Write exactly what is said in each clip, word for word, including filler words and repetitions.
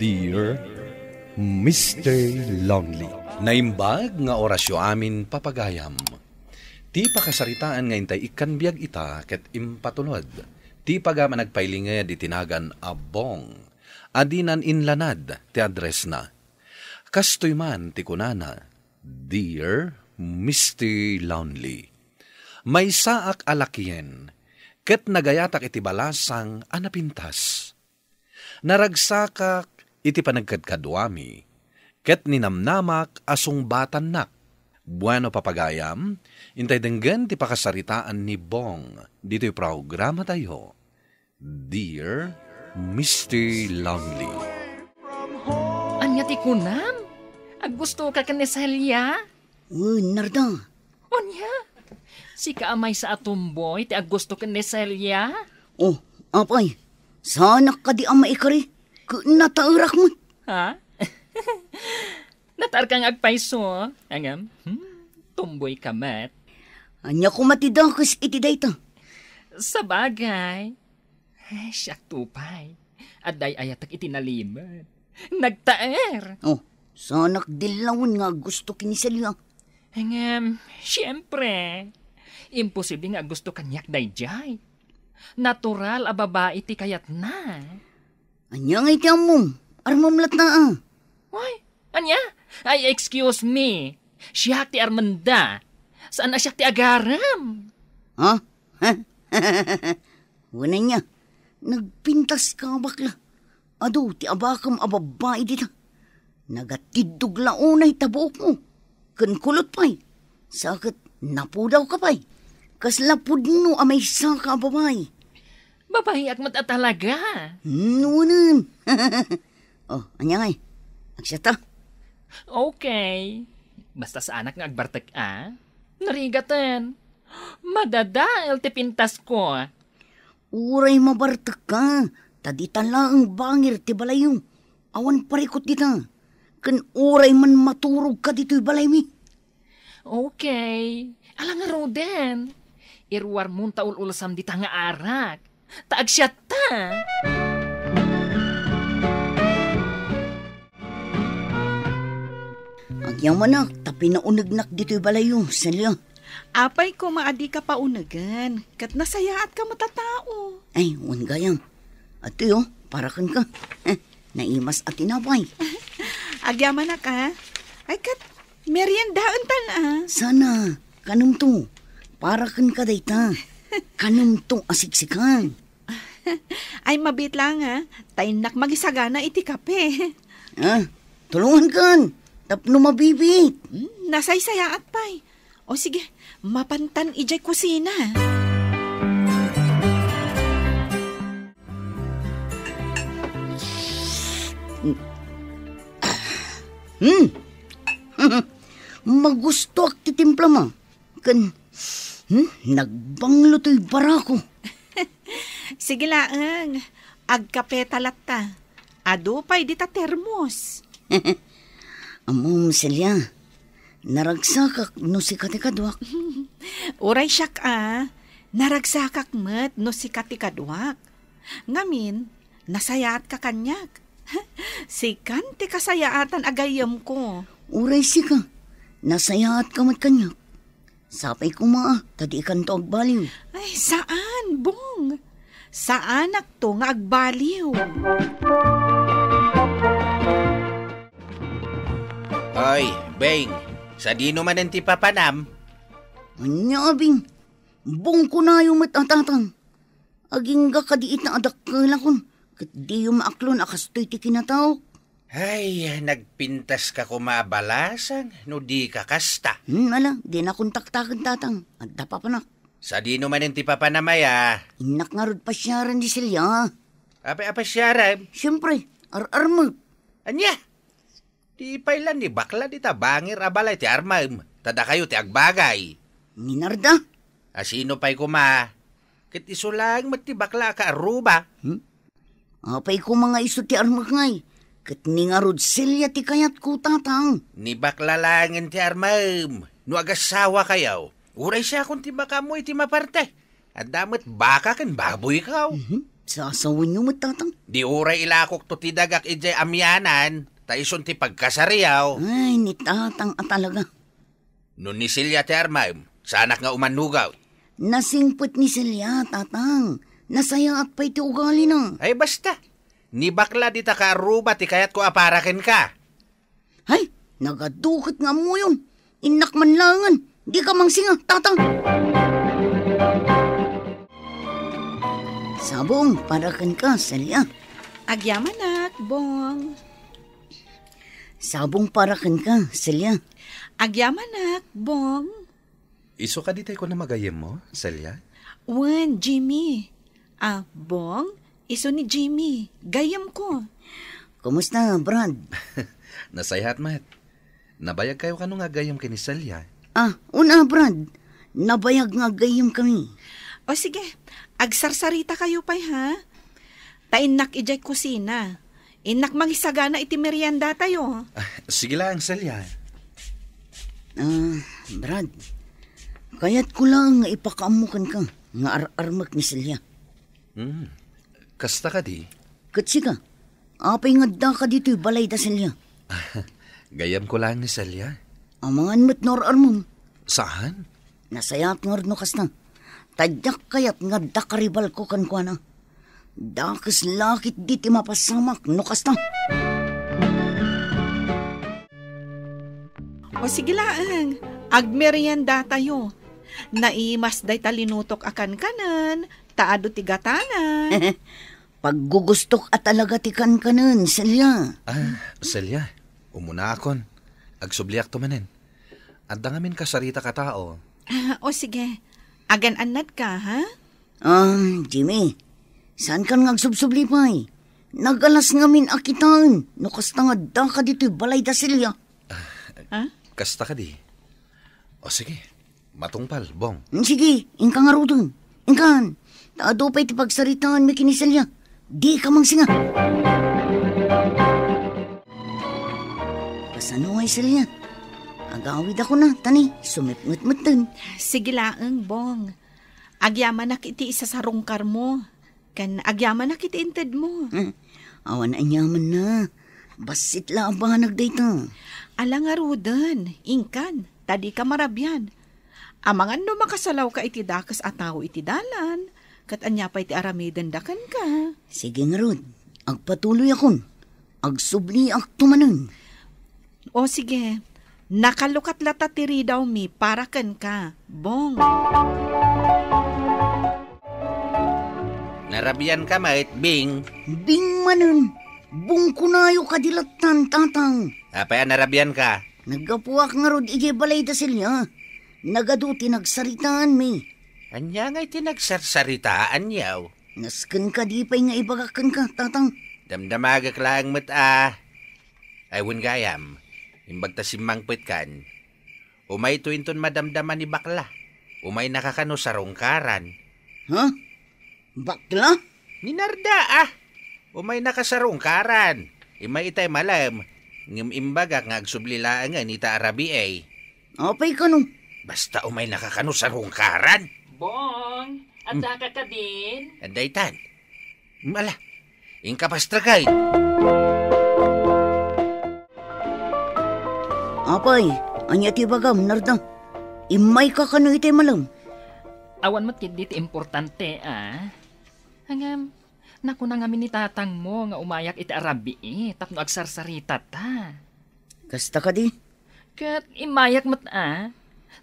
Dear Mister Lonely. Naimbag nga orasyo amin, papagayam. Ti pakasaritaan nga intay ikkan biag ita ket impatulod ti pagam a nagpailinged iti nagan a Bong a dinan inlanad ti addressna. Kastoy man ti kunana, "Dear Mister Lonely, maysaak a lakien ket nagayatak iti balasang a napintas. Naragsakak iti panagkadkaduami, ket ninamnamak a sungbatannak." Bueno, papagayam, intay denggen ti pakasaritaan ni Bong ditoy programatayo, Dear Mister Lonely. Ania ti kunam? Aggustoka ken ni Celia? Wen, Narda. Ania? Sika a maysa a tomboy ti aggusto ken ni Celia? Oh, apay, saanak kadi a maikari? Ket nataerak met. Ha? Nataerka nga agpayso, ngem, hmm, tomboy ka met. Ania koma ti dakes iti dayta? Sabagay. Eh, siak to pay. Adda ay-ayatek iti nalimed. Nagtaer. Oh, saanak dillawen nga aggusto ken ni Celia. Ngem, siempre, imposible nga aggusto kaniak daydiay. Natural a babai ti kayatna. Ania ngay ti ammom? Armem latta, a. Ay, ania? Ay, excuse me. Siak ti armenda. Saan a siak ti agarem. Ha? Wen ania, nagpintas ka, bakla. Adu ti abakem a babbai dita. Nagatiddog la unay ta buokmo. Ken kulot pay. Sa ket napudaw ka pay. Kasla pudno a maysa ka a babai. Babaiak met a talaga. Hmm, unen. Oh, ania ngay? Agsiatta? Okay. Basta saanak nga agbartek, a? Narigaten. Madadael ti pintasko. Uray mabartek ka, ta dita laeng bangir ti balayyo. Awan parikot dita. Ken uray man maturog ka ditoy balaymi. Okay. Ala ngaruden. Iruarmon ta ul-ulsam dita nga arak. Ta agsiatta. Agyamanak, ta pinaunegnak ditoy balayyo, Celia. Apay koma a dika paunegen, ket nasayaatka met a tao. Ay, wen gayam. Adtoy, o, para kenka. Naimas a tinapay. Agyamanak, a. Ay, ket meriendaentan, a. Sana, kanemto. Para kenka dayta. Kanemto a siksikan. Ay, mabiit laeng, a. Ta innak magisagana iti kape. A, tulongankan. Tapno mabibiit. Hmm, nasaysayaat pay. O sige, mapantan idiay kusina. Hmm. Magustoak ti timplama. Ken, hmm, nagbanglo toy barako. Sige laeng, agkapeta latta. Adu pay dita termos. Ammom, Celia, naragsakak no sika ti kaduak. Uray siak a, naragsakak met no sika ti kaduak. Ngamin, nasayaatka kaniak. Sikan ti kasayaatan a gayyemko. Uray sika, nasayaatka met kaniak. Sapay koma, ta dikanto agbaliw. Ay, saan, Bong. Saanakto nga agbaliw. Oy, Beng, sadino manen ti papanam? Ania, Bing? Bong kunayo met a tatang. Agingga kadi ita a dakkelakon, ket diyo maaklon a kastoy ti kinataok. Ay, nagpintas ka koma a balasang no di ka kasta. Hmm, ala, dinakon taktaken, tatang. Adda papanak. Sadino manen ti papanam aya? Innak ngarud pasiaren ni Celia. Apay a pasiaren? Siempre, ar-armek. Ania? Di pay la ni bakla dita bangir a balay ti armem, ta dakayo ti agbagay. Ni Narda? A sino pay koma? Ket isu laeng met ti bakla a kaarruba. Hmm? Apay koma nga isu ti armek ngay? Ket ni ngarud Celia ti kayatko, tatang. Ni bakla laengen ti armem. No agasawakayo, uray siakon ti makaammo iti maparte. Adda met baka ken baboyko. Mhm. Sasawenyo met, Tatang? Di uray ilakokto ti dagak idiay amianan, ta isun ti pagkasariaw. Ay, ni Tatang a talaga. No ni Celia ti armem, saanak nga umannugaw. Nasingpet ni Celia, Tatang. Nasayaat pay ti ugalina. Ay, basta. Ni bakla dita kaarruba ti kayatko a para kenka. Hay, nagadu ket nga ammoyon. Innak man laengen. Dika mangsinga, Tatang. Sabong para kenka, Celia. Agyamanak, Bong. Sabong para kenka, Celia. Agyamanak, Bong. Isu kadi tay kunam a gayyemmo, Celia? Wen, Jimmy. Ah, Bong, isu ni Jimmy. Gayyemko. Kumusta, Brad? Nasayaat met. Nabayagkayo kano nga aggayyem ken ni Celia? Ah, una, Brad. Nabayag nga aggayyemkami. O sige, agsarsarita kayo pay, ha? Ta innak idiay kusina. Innak mangisagana iti meriendatayo. Ah, sige lang, Celia. Ah, Brad, kayatko lang nga ipakaammo kenka nga ar-armek ni Celia. Hmm, kasta kadi? Ket sika, apay nga addaka ditoy balay da Celia? Gayyemko lang ni Celia. Amangan met no ar-armem. Saan? Nasayaat ngarud no kasta. Ta diak kayat nga adda karibalko kenkuana. Dakes la ketdi ti mapasamak no kasta. O sige laeng, agmeriendatayo. Naimas dayta linutok a kankanen, ta adu ti gatanan. Paggugustok a talaga ti kankanen, Celia. Ah, Celia, umunaakon. Agsubliakto manen. Adda ngamin kasaritak a tao. Ah, o sige. Agan-annadka, ha? Um, Jimmy, saankan nga agsubsubli pay? Nagalas ngamin a kitaen no kasta nga addaka ditoy balay da Celia. Ha? Kasta kadi? O sige, matungpal, Bong. Mm, sige, inka ngaruden. Inkan, ta adu pay ti pagsaritaanmi ken ni Celia. Dika mangsinga. Kasano ngay, Celia? Agawidakon a, ta ni, sumipnget metten. Sige laeng, Bong. Agyamanak iti isasarungkarmo. Ken agyamanak iti intedmo. Hmm. Awan aniamanna. Bassit la a banag dayta. Ala ngaruden, inkan, ta dika marabian. Amangan no makasalawka iti dakes a tao iti dalan, ket ania pay ti aramidenda kenka? Sige ngarud, agpatuloyakon. Agsubliakto manen. O sige, nakalukat lata ti ridawmi para kenka, Bong. Narabianka met, Bing? Bing manen, Bong kunayo kadi lattan, Tatang. Apay a narabianka? Naggapuak ngarud idiay balay da Celia. Nagadu ti nagsaritaanmi. Ania ngay ti nagsarsaritaanyo? Nasken kadi pay nga ibagak kenka, Tatang? Damdamagek laeng met a. Ay, wen gayam, imbag ta simmangpetkan. Umayto inton madamdama ni bakla. Umaynaka kano sarungkaran. Ha? Bakla? Ni Narda, ah. Umaynaka sarungkaran. Immay itay malem. Ngem imbagak nga agsubli laengen ita a rabii. Apay kano? Basta umaynaka kano sarungkaran. Bong, addaka kadin? Adda itan. Mala, inka pastrekay. Apay, ania ti ibagam, Narda? Immayka kano itay malem? Awan met ketdi ti importante, a. Ngem, nakuna ngamin ni tatangmo nga umayak iti a rabii tapno agsarsaritata. Kasta kadi? Ket immayak met a.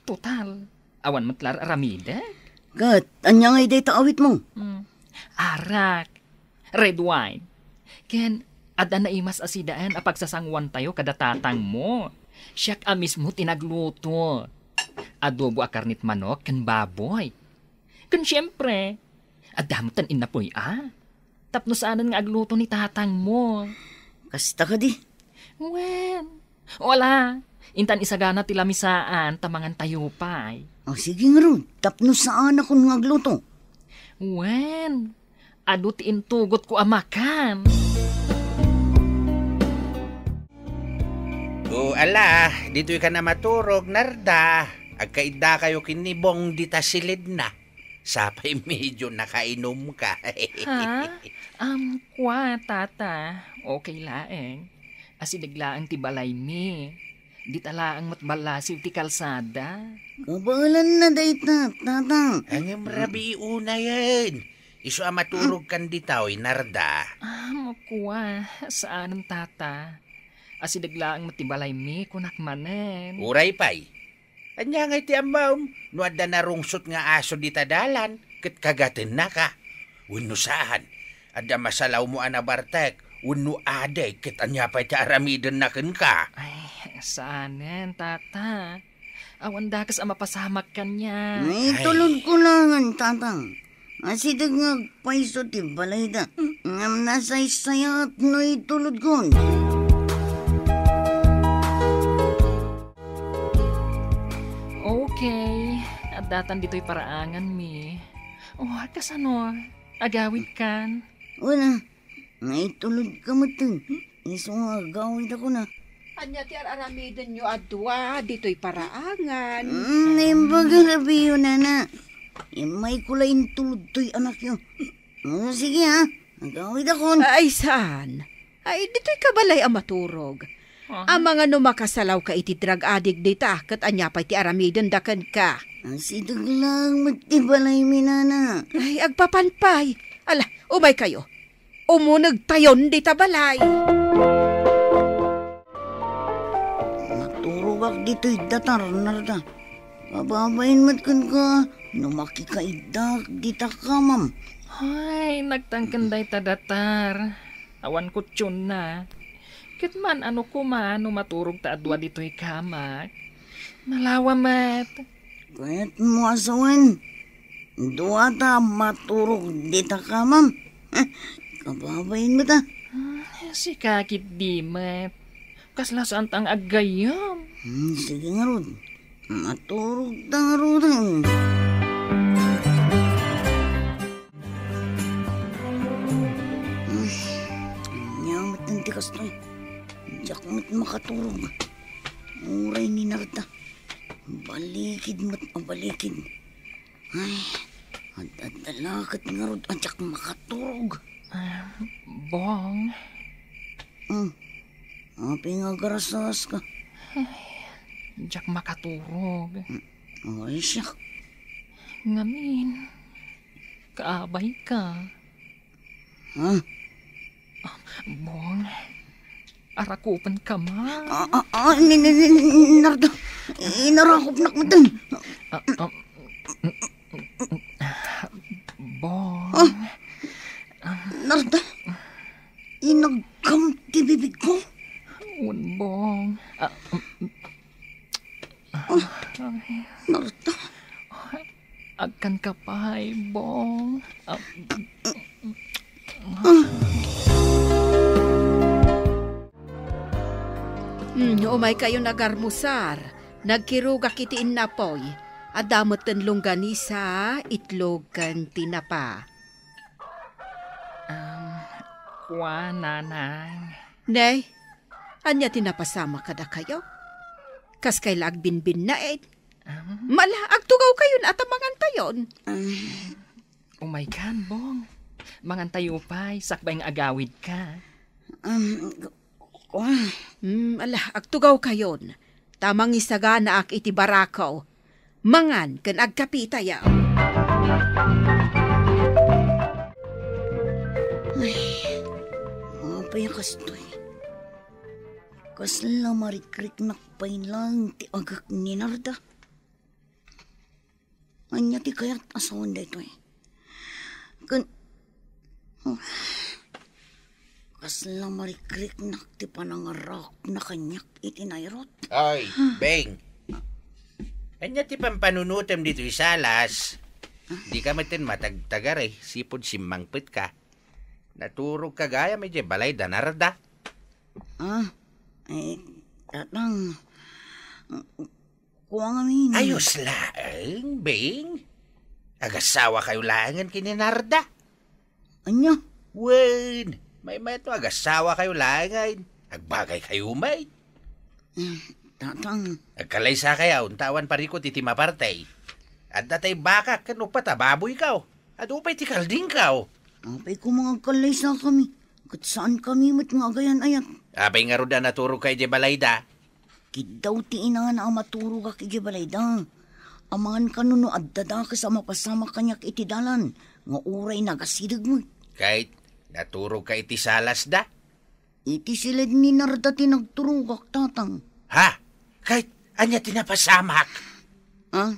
Total, awan met la ar-aramidek. Ket ania ngay dayta awitmo? Hmm. Arak, red wine. Ken adda naimas a sidaen a pagsasangoantayo kada tatangmo. Siak a mismo ti nagluto. Adobo a karnit manok ken baboy. Ken siempre, adda met ti innapuy a. Tapno saanen nga agluto ni tatangmo. Kasta kadi? Wen, wala. Intan isagana ti lamisaan ta mangantayo pay. O, sige ngarud, tapno saanakon nga agluto. Wen, adu ti intugotko a makan. O, ala, ditoy ka na maturog, Narda. Agkaiddakayo ken ni Bong dita silidna. Sapay medyo nakainumka. Ha? Am, kua, tata. Okay laeng. Asideg laeng ti balaymi. Dita laeng met ballasiw ti kalsada. Kabaelanna dayta, tatang. Ngem rabii unayen. Isu a maturogkan ditoy, Narda. Am, kua, saanen, tata. Asideg laeng met ti balaymi, kunak manen. Uray pay. Ania ngay ti ammom? No adda narungsot nga aso dita dalan, ket kagatennaka. Wenno saan, adda masalawmo a nabartek, wenno adik, ket ania pay ti aramidenna kenka? Ay, saanen, tata. Awan dakes a mapasamak kaniak. Ay. Itulodko laengen, tatang. Asideg nga agpayso ti balayda. Ngem nasaysayaat no itulodkon. Okay. Addatan ditoy paraanganmi. Oh, kasano? Agawidkan? Wala. Naitulodka metten. Isu nga agawidakon a. Ania ti ar-aramidenyo a dua ditoy paraangan? Mm, naimbag a rabiyo, nana. Immayko la intulod toy anakyo. Mm, sige, ha. Agawidakon. Ay, saan? Ay, ditoy ka balay a maturog. Aha. Amangan no makasalawka iti drug addict dita, ket ania pay ti aramidenda kenka? Asideg laeng met ti balaymi, nana. Ay, agpapan pay. Ala, umay kayo. Umunegtayon dita balay. Naturogak ditoy datar, Narda. Kababain met kenka no makikaiddak dita kamam. Ay, nagtangken dayta datar. Awan kutsionna. Ket man-ano koma no maturogta a dua ditoy kamak. Nalawa met. Kayatmo a sawen, duata a maturog dita kamam. Kababain met a. Hmm, sika ketdi met. Kasla saanta nga aggayam. Hmm, sige ngarud. Maturogta ngaruden. Hmm, ania met ti kastoy. Diak met makaturog. Uray ni Narda. Balikid met a balikid. Ay, ad-adda la ket ngarud a diak makaturog. Ah, Bong. Hmm. Apay nga agarasaska? Ay, diak makaturog. Hmm. Ay, siak. Ngamin, kaabay ka. Ha? Bong, arakupen ka man. Ah, ah, ah, ni, ni, ni, ni, Narda, inarakupnak metten. Ah, ah, Bong. Ah, Narda, inagkam ti bibigko. Wen, Bong. Ah, ah, Narda. Agkanka pay, Bong. Ah. Hmm, umay kayon agarmusar. Nagkirugak iti innapoy. Adda metten longganisa, itlog, ken tinapa. Um, kua, Nanang. Ne, ania ti napasamak kadakayo? Kaskay la agbinbinnaet. Ah. Mala, agtugaw kayon a ta mangantayon. Ah. Umaykan, Bong. Mangantayo pay, sakbay nga agawidka. Um, ku-, kua. Hmm, ala, agtugaw kayon. Ta mangisaganaak iti barako. Mangan ken agkapitayo. Ay, apay a kastoy. Kasla marikriknak pay laeng ti agek ni Narda. Ania ti kayat a sawen daytoy? Ken, oh, kasla marikriknak ti panangarakupna kaniak iti nayrot. Ay, Beng. Ania ti pampanunotem ditoy salas? Dika metten matagtagari, sipud simmangpetka. Naturogka gayam idiay balay da Narda. Ah, eh, tatang. Kua ngamin. Ayos laeng, Beng. Agasawa kayo laengen ken ni Narda. Ania? Wen, maymayat no agasawa kayo laengen. Agbagay kayo met. Eh, tatang. Agkalaysa kayo, ta awan parikut iti mapartay. Adda tay bakak ken uppat a baboykaw. Adu pay ti kaldingkaw. Apay koma nga agkallaysakami, ket saankami met nga agayan-ayat. Apay ngarud a naturogka idiay balayda? Kiddaw ti inana a maturogak idiay balayda. Amangan kano no adda dakes a mapasamak kaniak iti dalan, nga uray nagasideg met. Ket naturogka iti salasda? Iti siled ni Narda ti nagturogak, Tatang. Ha? Ket ania ti napasamak? Ah?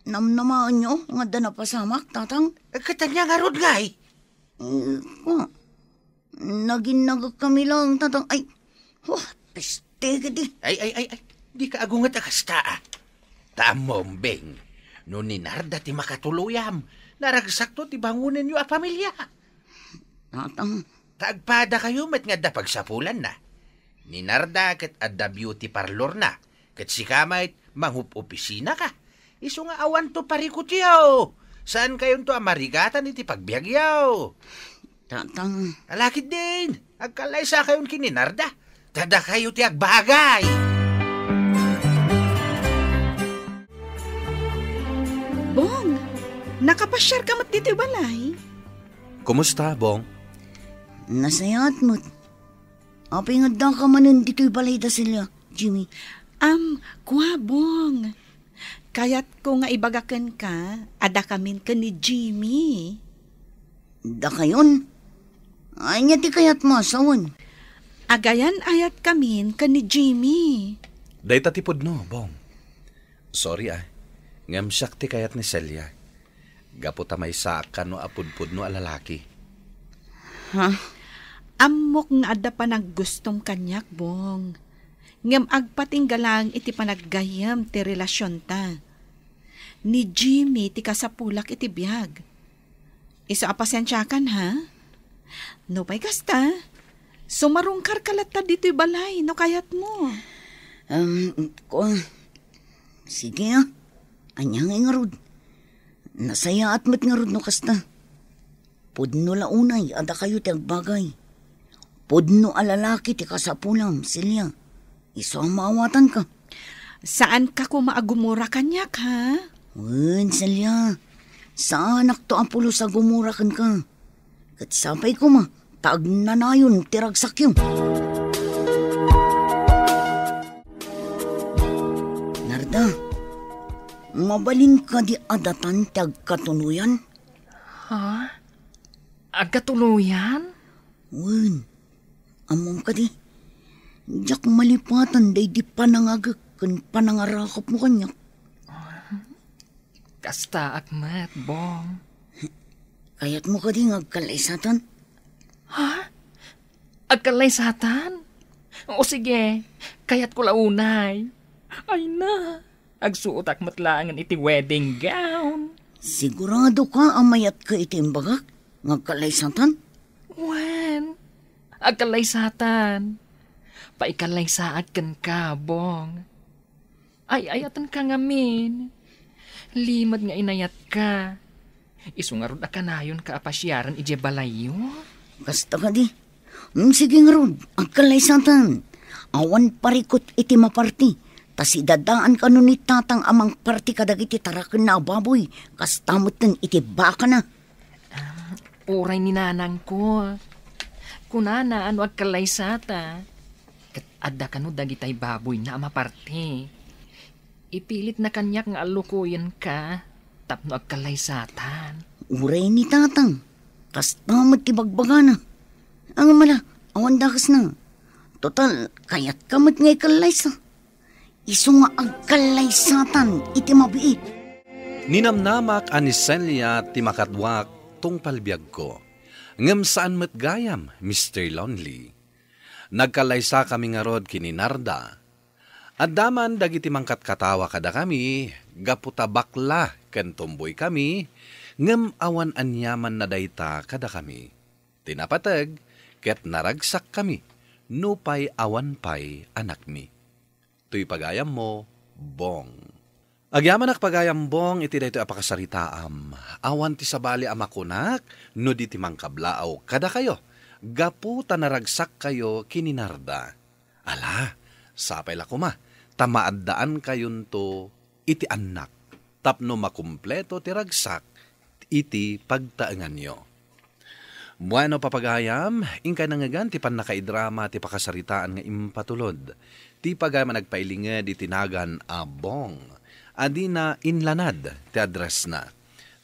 Namnamaenyo nga adda napasamak, Tatang? Ket ania ngarud ngay? Eh, kua, naginnagek kami lang, Tatang. Ay, huh, peste kadi. Ay, ay, ay, ay. Dika agunget a kasta, ah. Ta ammom, Beng, no ni Narda ti makatuloyam, naragsakto ti bangonenyo a pamilia. Tatang. Ta agpadakayo met nga adda pagsapulanna. Ni Narda ket adda beauty parlorna, ket sika met mangup-opisinaka. Isu nga awanto parikutyo. Saankayonto a marigatan iti pagbiagyo. Tatang. Ala ketdin, agkallaysakayon ken ni Narda. Ta dakayo ti agbagay. Bong, nakapasiarka met ditoy balay? Kumusta, Bong? Nasayaat met. Apay nga addaka manen ditoy balay da Celia, Jimmy? Am, kua, Bong. Kayatko nga ibaga kenka a dakamin ken ni Jimmy. Dakayon? Ania ti kayatmo a sawen? Agayan-ayatkamin ken ni Jimmy. Dayta ti pudno, Bong. Sorry, ah. Ngem siak ti kayat ni Celia. Gapu ta maysaak kano a pudpudno a lalaki. Ha? Ammok nga adda panaggustom kaniak, Bong. Ngem agpatingga laeng iti panaggayyem ti relasionta. Ni Jimmy ti kasapulak iti biag. Isu a pasensiakan, ha? Nupay kasta, sumarungkarka latta ditoy balay no kayatmo. Um, ko, sige, ah. Ania ngay ngarud? Nasayaat met ngarud no kasta. Pudno la unay a dakayo ti agbagay. Pudno a lalaki ti kasapulam, Celia. Isu a maawatanka. Saanka koma a gumura kaniak, ha? Wen, Celia. Saanakto a pulos a gumura kenka. Ket sapay koma ta agnanayon ti ragsakyo. Narda, mabalin kadi a datan ti agkatunoyan? Ha? Agkatuloyan? Wen, ammom kadi, diak malipatan daydi panangagek ken panangarakupmo kaniak. Kastaak met, Bong. Kayatmo kadi nga agkallaysatan? Ha? Agkallaysatan? O sige, kayatko la unay. Ay na, agsuotak met laengen iti wedding gown. Siguradoka a mayatka iti imbagak nga agkallaysatan? Wen, agkallaysatan. Paikallaysaak kenka, Bong. Ay-ayatenka ngamin. Limed nga inayatka. Isu ngarud a kanayonka a pasiaren idiay balayyo? Kasta kadi. Mm, sige ngarud, agkallaysatan. Awan parikut iti maparti. Ta sidadaan kano ni Tatang a mangparti kadagiti tarakenna a baboy, kasta metten iti bakana. Uray ni nanangko. Kunana a no agkallaysata, ket adda kano dagitay baboyna a maparti. Ipilitna kaniak nga allukoyenka tapno agkallaysatan. Uray ni Tatang, kasta met ti bagbagana. Ngem ala, awan dakesna. Total, kayatka met nga ikallaysa. Isu nga agkallaysatan iti mabiit. Ninamnamak a ni Celia ti makaduak tungpal biagko. Ngem saan met gayam, Mister Lonely. Nagkallaysakami ngarud ken ni Narda. Adda man dagiti mangkatkatawa kadakami gapu ta bakla ken tomboykami, ngem awan aniamanna dayta kadakami. Ti napateg, ket naragsakkami, nupay awan pay anakmi. Toy pagayammo, Bong. Agyamanak pagayam, Bong, iti daytoy a pakasaritaam. Awan ti sabali a makunak no di ti mangkablaaw kadakayo, gapu ta naragsakkayo ken ni Narda. Ala, sapay la koma, ta maaddaankayon to iti annak. tapno makumpleto ti ragsak iti pagtaenganyo. Bueno, papagayam, inkay nangngegan ti pannakaidrama ti pakasaritaan nga impatulod ti pagayam a nagpailinged iti nagan a Bong. Adina inlanad ti addressna.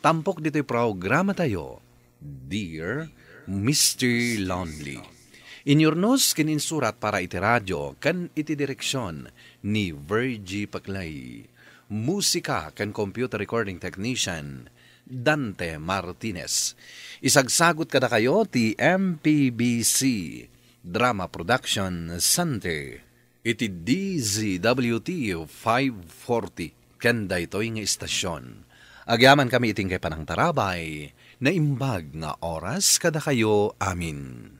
Tampok ditoy programatayo, Dear Mister Lonely. Inyurnos ken insurat para iti radio ken iti direksion ni Virgie Paclay. Musika ken computer recording technician, Dante Martinez. Isagsagut kadakayo ti M P B C Drama Production Center iti D Z W T five forty ken daytoy nga istasyon. Agyamankami iti inkay panangtarabay, naimbag nga oras kadakayo amin.